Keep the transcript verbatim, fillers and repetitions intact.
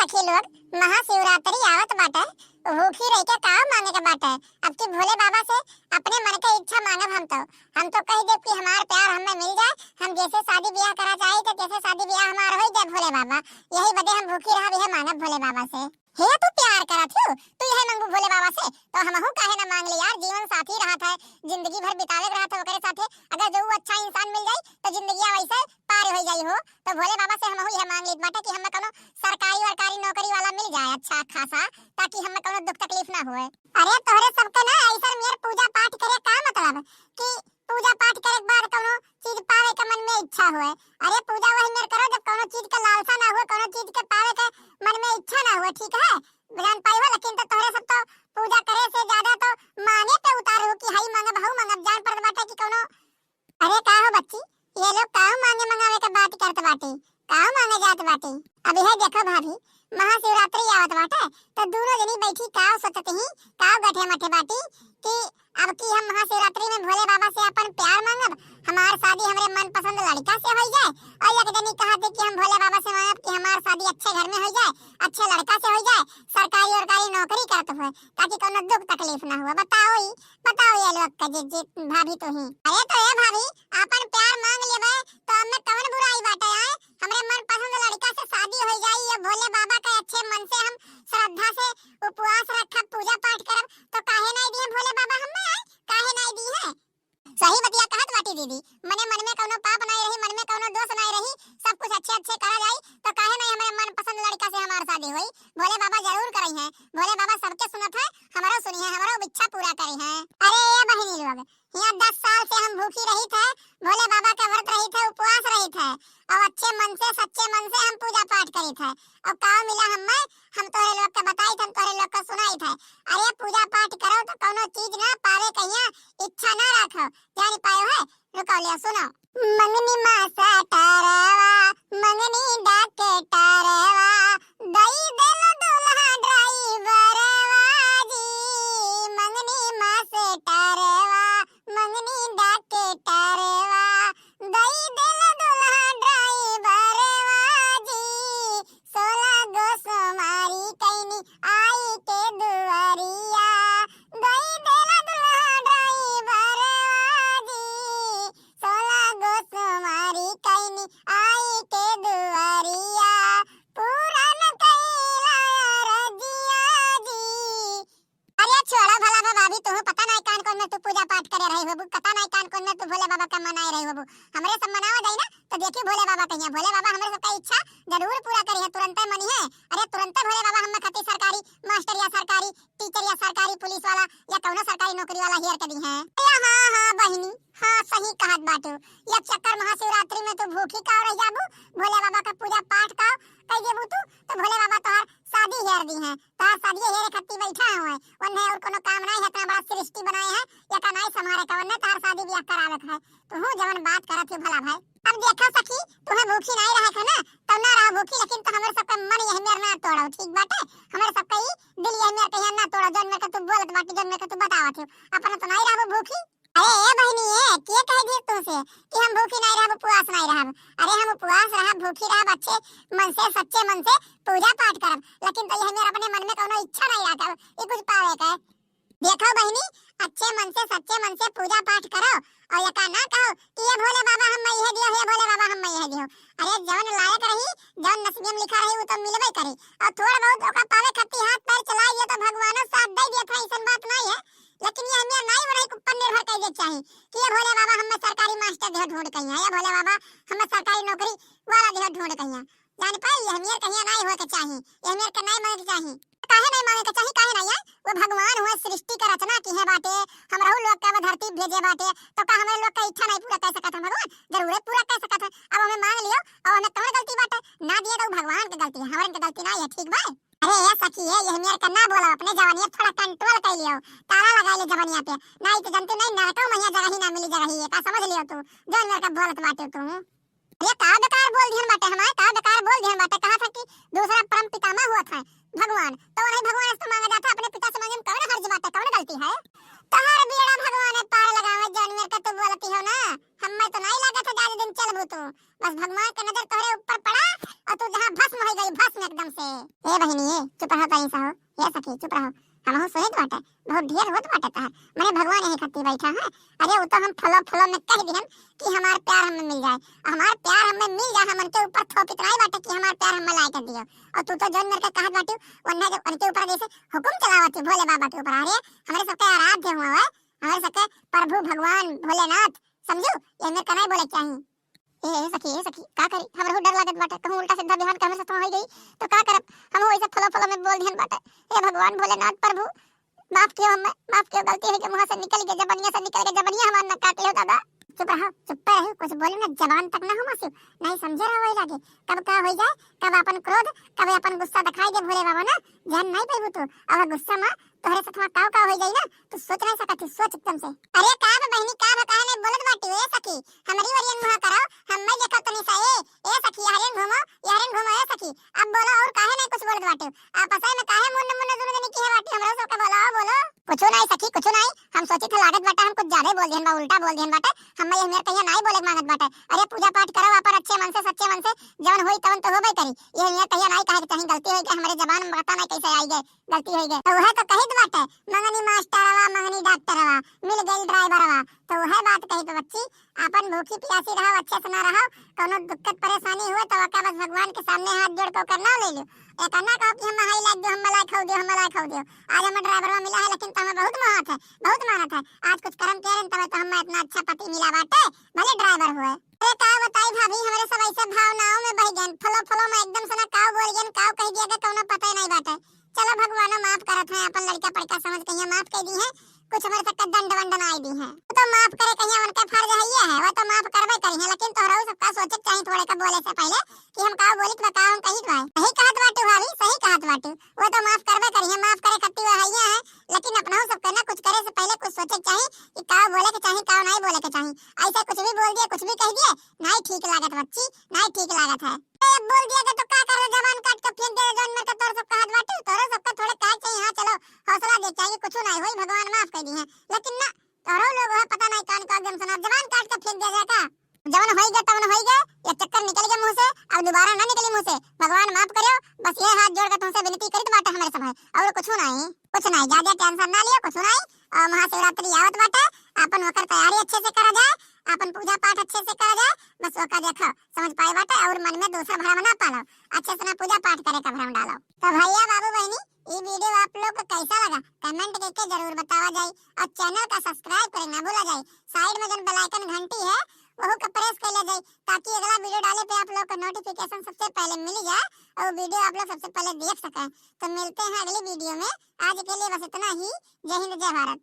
देखी लोग, महाशिवरात्रि आवत बाटे, भूखी रह के का मांगे के बाटे? अब की भोले बाबा से अपने मन के इच्छा मांगब हम तो। हम तो कह देब कि हमार प्यार हमें मिल जाए, हम जैसे शादी ब्याह करा चाही तो जैसे शादी ब्याह हमार हो जाए भोले बाबा, यही बदे हम भूखी रहब, यह मांगब भोले बाबा से। हे तू प्यार करत हो, तू यह मांगबू भोले बाबा से, तो हमहू काहे ना मांग ले यार, जीवन साथी रहत है, जिंदगी भर बितावे के रहत है ओकरे साथे। अगर जो वो अच्छा इंसान मिल जाई तो जिंदगी वैसे पार हो जाई हो। तो भोले बाबा से हमहू यह मांग लेत बाटे कि हमें कोनो सरकारी वरकारी नौकरी वाला मिल जाए अच्छा खासा, ताकि हमें कोनो दुख तकलीफ ना होए। अरे तोहरे सबके ना ऐसन मेर पूजा पाठ करे का मतलब कि पूजा पाठ करे के बाद कोनो चीज पावे के मन में इच्छा होए। अरे पूजा वही मेर करो जब कोनो चीज के लालसा ना होए, कोनो चीज के पावे के मन में इच्छा ना होए, ठीक है, जान पाई हो। लेकिन तो तोहरे सब तो पूजा करे से ज्यादा तो मांगे पे उतार हो कि हई मांगब, हऊ मांगब, जान पड़त बाटे कि कोनो अरे का हो बच्ची, ये लोग काऊ मांगे मंगावे के बात करत बाटे, काऊ मांगे जात बाटे? अब यह देखो भाभी, महाशिवरात्रि आवत बाटे, तो दोनों जनी बैठी काऊ सोचत ही, काऊ गठे मठे बाटी कि अब की हम महाशिवरात्रि में भोले बाबा से अपन प्यार मांगब, हमार शादी हमरे मनपसंद लड़का से हो जाए, और एक जनी कहत है कि हम भोले बाबा से मांगब कि हमार शादी अच्छे घर में हो जाए, अच्छे लड़का से हो जाए, सरकारी उरकारी नौकरी करत हुए, ताकि कोनो दुख तकलीफ ना हुए। बताओ ई, बताओ ये लोग का जे, जे भाभी तो ही। अरे तो ए भाभी, अपन प्यार मांग लेबे तो हमें कवन बुराई बाटे आए? हमरे मनपसंद लड़का से शादी हो जाई, ये भोले बाबा के अच्छे मन से हम श्रद्धा से उपवास रखब, पूजा पाठ करब, तो काहे नहीं दिए भोले बाबा हमें आए? काहे नहीं दी है? सही बतिया कहत बाटी दीदी, मने मन में कौनो पाप नहीं रही, मन में कौनो दोष नहीं रही, सब कुछ अच्छे अच्छे करा जाई, तो काहे नहीं हमरे मनपसंद लड़का से हमार शादी होई? भोले बाबा जरूर करई हैं, भोले बाबा सबके सुनत है, हमरो सुनी है, हमरो इच्छा पूरा करी हैं। अरे ए बहिनी लोग, यहाँ दस साल से हम भूखी रही थे, भोले बाबा के व्रत रही थे, उपवास रही थे, और अच्छे मन से, सच्चे मन से हम पूजा पाठ करी थे, और का मिला हमें? हम तोहरे लोग के बताई थे, हम तोहरे लोग के सुनाई थे। अरे पूजा पाठ करो तो कौनो चीज ना पावे कहिया, इच्छा ना रखो, जान पायो है। रुको ले सुनो। मंगनी माँ सटरवा, मंगनी डॉक्टरवा, दई देलो दुल्हा ड्राइवरवा जी। मंगनी माँ सटरवा, मंगनी डॉक्टरवा, दई देलो दुल्हा ड्राइवरवा जी। सोलह गो सोमारी कैनी आई के दुआरिया, दई देला दुल्हा ड्राइवरवा जी। सोलह गो सोमारी कैनी आई के दुआरिया, पूरा न कैला रजिया जी। अरे छोड़ा भला बा भाभी, तू पता नहीं कान कौन में तू पूजा पाठ करे रही होबू, पता नहीं कान कौन में तू भोले बाबा का मनाए रही होबू। हमरे सब मनावा जाई ना, तो देखी भोले बाबा कहिया, भोले बाबा हमरे सबका इच्छा जरूर पूरा करी है, तुरंते मनी है। अरे तुरंते भोले बाबा हमें खातिर सरकारी मास्टर या सरकारी टीचर या सरकारी पुलिस वाला या कौनो सरकारी नौकरी वाला हेर के दी है। अरे हाँ, हाँ बहिनी, हाँ सही कहत बाटू। ये चक्कर महाशिवरात्रि में तू भूखी का रह जाबू, भोले बाबा का पूजा पाठ का कह देबू तू, तो भोले बाबा तोहार शादी हेर दी है। तोहार शादी हेरे खत्ती बैठा हुए, उन्हें और कोनो काम नहीं है, इतना बड़ा सृष्टि बनाए है, ये का नहीं संभारे का, उन्हें तोहार शादी ब्याह करावे है। तू हूँ जवन बात करत ही भला भाई। अब देखा सखी, तुम्हें भूखी नहीं रहे है ना, तब ना रहा भूखी, लेकिन तो हमरे सबके मन यही मेर ना तोड़ो, ठीक बाटे? हमरे सबके ई दिल यही मेर कहिया ना तोड़ो, जौन मेर के तू बोलत बाटी, जौन मेर के तू बतावत हो, अपना तो नहीं रहबो भूखी। अरे ए बहिनी, ए के कह दिए तुमसे कि हम भूखी नहीं रहब, उपवास नहीं रहब? अरे हम उपवास रहब, भूखी रहब, अच्छे मन से, सच्चे मन से पूजा पाठ करब, लेकिन तो यह मेरे अपने मन में कोनो इच्छा नहीं रहता ये कुछ पावे के। देखो बहिनी, अच्छे मन से, सच्चे मन से पूजा पाठ करो और ये का ना कहो कि ये भोले बाबा हम मैं यह दियो, हे भोले बाबा हम मैं यह दियो। अरे जौन लायक रही, जौन नसीब में लिखा रही, वो तो मिलबे करे। और थोड़ा बहुत ओका पावे खातिर हाथ पैर चलाई, ये तो भगवानो साथ दे दिया था, ऐसन बात नहीं है। लेकिन ये हमें नाई वरही के ऊपर निर्भर कइले चाही कि ये भोले बाबा हमें सरकारी मास्टर देह ढूंढ कहिया, ये भोले बाबा हमें सरकारी नौकरी वाला देह ढूंढ कहिया। जान पाई, ये हमें कहिया नाई होए के चाही, ये हमें के नाई मांगे के चाही। काहे नाई मांगे के चाही, काहे नाई है? वो भगवान हुए, सृष्टि का रचना की है बाटे, हमरहू लोग का धरती भेजे बाटे, तो का हमारे लोग का इच्छा नहीं पूरा कर सकत है भगवान? जरूर पूरा कर सकत है। अब हमें मांग लियो और हमें कौन गलती बाटे? ना दिए तो भगवान के गलती है, हमारे के गलती नहीं है, ठीक बा? अरे ए सखी, ए, ये मेर का ना बोलो, अपने जवानिया पे थोड़ा कंट्रोल कर लियो, ताला लगा ले जवानिया पे, नहीं तो जनते नहीं नरको में यहाँ जगह ही ना मिली, जगह ही है का, समझ लियो तू, जो मेर का बोलत बाटे तू। अरे का बेकार बोल दिहन बाटे हमारे, का बेकार बोल दिहन बाटे, कहा था कि दूसरा परम पितामह हुआ था भगवान, तो वही भगवान से तो मांगा जाता, अपने पिता से मांगे में कौन हर्ज बाटे, कौन गलती है? तोहर बेड़ा भगवान पार लगावे, जौन मेर का तू बोलती हो ना, हमें तो नहीं लगा था ज्यादा दिन चलबू तू, बस भगवान का नजर तोहरे ऊपर पड़ा, और तू जहाँ भस्म होइ गई, भस्म एकदम से। ए बहिनी, ए, चुप रहो तनी सा हो। ए सखी, चुप रहो। हमहू सुनित बाटे, बहुत ढेर होत बाटे तहार। मने भगवान यही खत्ती बैठा है। अरे, वो तो हम फलो फलो में कह दिहन कि हमार प्यार हमें मिल जाए। हमार प्यार हमें मिल जाए, हम उनके ऊपर थोपित नहीं बाटे कि हमार प्यार हमें लाए के दियो। और तू तो जौन मेरे के कहत बाटी, उन्हें जो उनके ऊपर जैसे हुकुम चलावत ही भोले बाबा के ऊपर। अरे, हमरे सबके आराध्य हुआ है, हमरे सबके प्रभु भगवान भोलेनाथ, समझू? ये मेरे का नहीं बोले के चाही। ए, ए सखी, ए सखी, का करी? हमरो डर लागत बाटे, कहूँ उल्टा सीधा बिहान के हमरे साथ होइ गई, तो का करब? हम वैसे फलो फलो में बोल दिहन बाटे। हे भगवान भोलेनाथ प्रभु, माफ कियो हमें, माफ कियो, गलती होइ गई, मुँह से निकल गई, जबनिया से निकल गई, जबनिया हमार न काट लियो दादा। चुप रहो, चुप्पे रहो, कुछ बोले ना, जबान तक ना हो मासी, नहीं समझे रहो वही लागे, कब का होइ जाए, कब अपन क्रोध, कब अपन गुस्सा दिखाई दे भोले बाबा ना, जान नहीं पाइबू तू। अब गुस्सा में तोहरे साथ काव काव होइ जाई ना, तू सोच नहीं सकत ही, सोच एकदम से। अरे का बा बहिनी, का बा, काहे नहीं बोलत बाटी? ए सखी, हमरी वरियन मुहा करो, हम मैं देखो तनी सा। ए, ए सखी, यारियन घूमो, यारियन घूमो, ए सखी। अब बोलो, और काहे नहीं कुछ बोलत बाटी? आपस में काहे मुन्न मुन्न दुनो जनी किहे बाटी? हमरो सबके बोलाओ, बोलो। कुछो नहीं सखी, कुछो नहीं। हम सोचित है लागत बाटे हम कुछ ज्यादा ही बोल दिहन बा, उल्टा बोल दिहन बाटे। हम ये मेरे कहिया नहीं बोले के मांगत बाटे। अरे पूजा पाठ करो अपन अच्छे मन से, सच्चे मन से, जवन होई तवन तो होबे करी। ये मेरे कहिया नहीं कहे के चाही, गलती होइ गई, हमरे जबान में पता नहीं कैसे आई गए। गलती होइ गए। तो वह तो कहित बाटे, "मंगनी मास्टरवा, मंगनी डॉक्टरवा, मिल गइल ड्राइवरवा।" तो वह बात कहित बच्ची, आपन भूखी प्यासी रहो, अच्छे से ना रहो, कौनो दिक्कत परेशानी हुए तो ओका बस भगवान के सामने हाथ जोड़ के ओकर नाम ले लो। एक ना कहो कि हम हाई लाइक दो, हम मलाई खाओ दो, हम मलाई खाओ दो। आज हमें ड्राइवरवा मिला है, लेकिन तो हमें बहुत मोहत है, बहुत मानत है। आज कुछ कर्म किया रहे, तबे तो हमें इतना अच्छा पति मिला बाटे, भले ड्राइवर हुए। अरे का बताई भाभी, हमरे सब ऐसे भावनाओं में बह गए, फलो फलो में एकदम से ना काव बोल गए, काव कह दिया के कौनो पता ही नहीं बाटे। चलो भगवानो माफ करत है, अपन लड़का पड़का समझ के यहाँ माफ कर दी है, कुछ हमारे सबका दंड वंड ना आई दी है। वो तो माफ करे कहिया उनका फर्ज है ये है, वो तो माफ करबे करी है, लेकिन तोहरा सबका सोचे के चाही थोड़े का बोले से पहले कि हम का बोलित बा, का हम कहित बा। सही कहत बाटू भाभी, सही कहत बाटू। वो तो माफ करबे करी है, माफ करे खत्ती वो है ये है, लेकिन अपना सबके ना कुछ करे से पहले कुछ सोचे के चाही कि का बोले के चाही, का नहीं बोले के चाही। ऐसे कुछ भी बोल दिए, कुछ भी कह दिए, नहीं ठीक लागत बच्ची, नहीं ठीक लागत है। ए, बोल दिया के तो का कर, जबान काट के फेंक दे, जौन मेरे के तोर सब कहत बाटी, तोरो सबके थोड़े कहे के चाही, हाँ, चलो, हौसला दे के चाही, कुछ नहीं होई, भगवान माफ कर दी है। लेकिन ना, तोरो लोग है, पता नहीं कान का एकदम सुना, जबान काट के फेंक दिया जाए का? जवन होई गए, तवन होई गए, ये चक्कर निकल गए मुंह से, अब दोबारा ना निकली मुंह से। भगवान माफ करियो, बस ये हाथ जोड़ के तुमसे विनती करित बाटे हमरे समय, और कुछ नहीं, कुछ नहीं, ज्यादा टेंशन ना लियो, कुछ नहीं। और महाशिवरात्रि आवत बाटे, अपन ओकर तैयारी अच्छे से करा जाए, अपन पूजा पाठ अच्छे से करा जाए, बस ओका देखो, समझ पाए बाटे, और मन में दूसरा भरम ना पालो, अच्छे से ना पूजा पाठ करे का भरम डालो। तो भैया बाबू बहनी, ई वीडियो आप लोग को कैसा लगा, कमेंट करके जरूर बतावा जाए, और चैनल का सब्सक्राइब करे ना भूला जाए। साइड में जौन बेल आइकन घंटी है, वहू का प्रेस कर लिया जाए, ताकि अगला वीडियो डाले पे आप लोग को नोटिफिकेशन सबसे पहले मिल जाए और वीडियो आप लोग सबसे पहले देख सकें। तो मिलते हैं अगली वीडियो में, आज के लिए बस इतना ही। जय हिंद, जय भारत।